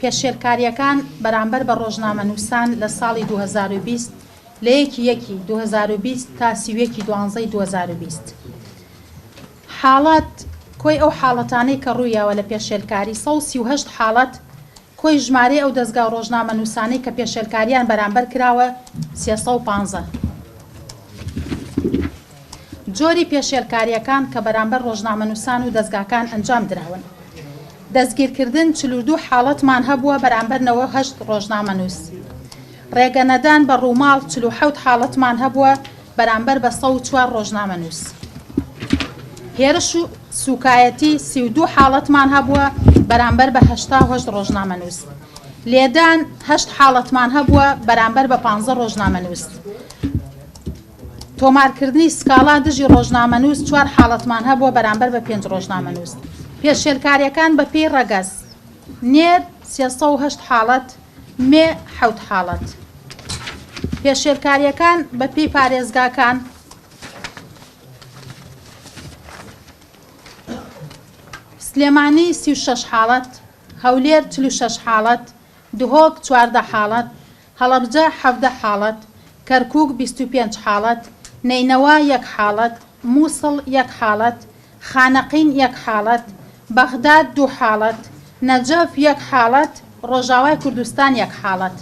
پێشێلکارییەکان بەرامبەر بە ڕۆژنامەنووسان لە ساڵی 2020 لە یەکی یەکی 2020 تا 31 دوانزەی 2020. حاڵەت، کۆی ئەو حاڵەتانەی کە ڕوویاوە لە پێشێلکاری، 138 حاڵەت، کۆی ژمارەی ئەو دەزگا و ڕۆژنامەنووسانەی کە پێشێلکارییان بەرامبەر کراوە 315. جۆری پێشێلکارییەکان کە بەرامبەر ڕۆژنامەنووسان و دەزگاکان ئەنجام دراون. دەستگیرکردن 42 حاڵەتمان هەبووە بەرامبەر 98 ڕۆژنامەنووس. ڕێگەنەدان بە ڕووماڵ 47 حاڵەتمان هەبووە بەرامبەر بە 104 ڕۆژنامەنووس. هێرش و سوکایەتی 32 حاڵەتمان هەبووە بەرامبەر بە 88 ڕۆژنامەنووس. لێدان هەشت حاڵەتمان هەبووە بەرامبەر بە 15 ڕۆژنامەنووس. تۆمارکردنی سکاڵا دژی ڕۆژنامەنووس چوار حاڵەتمان هەبووە بەرامبەر بە پێنج ڕۆژنامەنووس. پێشێلکارییەکان بەپێی ڕەگەز، نێر 308 حاڵەت، مێ حەوت حاڵەت. پێشێلکارییەکان بەپێی پارێزگاکان، سلێمانی 36 حاڵەت، هەولێر 46 حاڵەت، دهۆک 14 حاڵەت، هەڵەبجە 17 حاڵەت، کەرکوک 25 حاڵەت، نەینەوا یەک حاڵەت، موسڵ یەک حاڵەت، خانەقین یەک حاڵەت، بەغداد دوو حاڵەت، نەجەف یەک حاڵەت، ڕۆژاوای کوردستان یەک حاڵەت.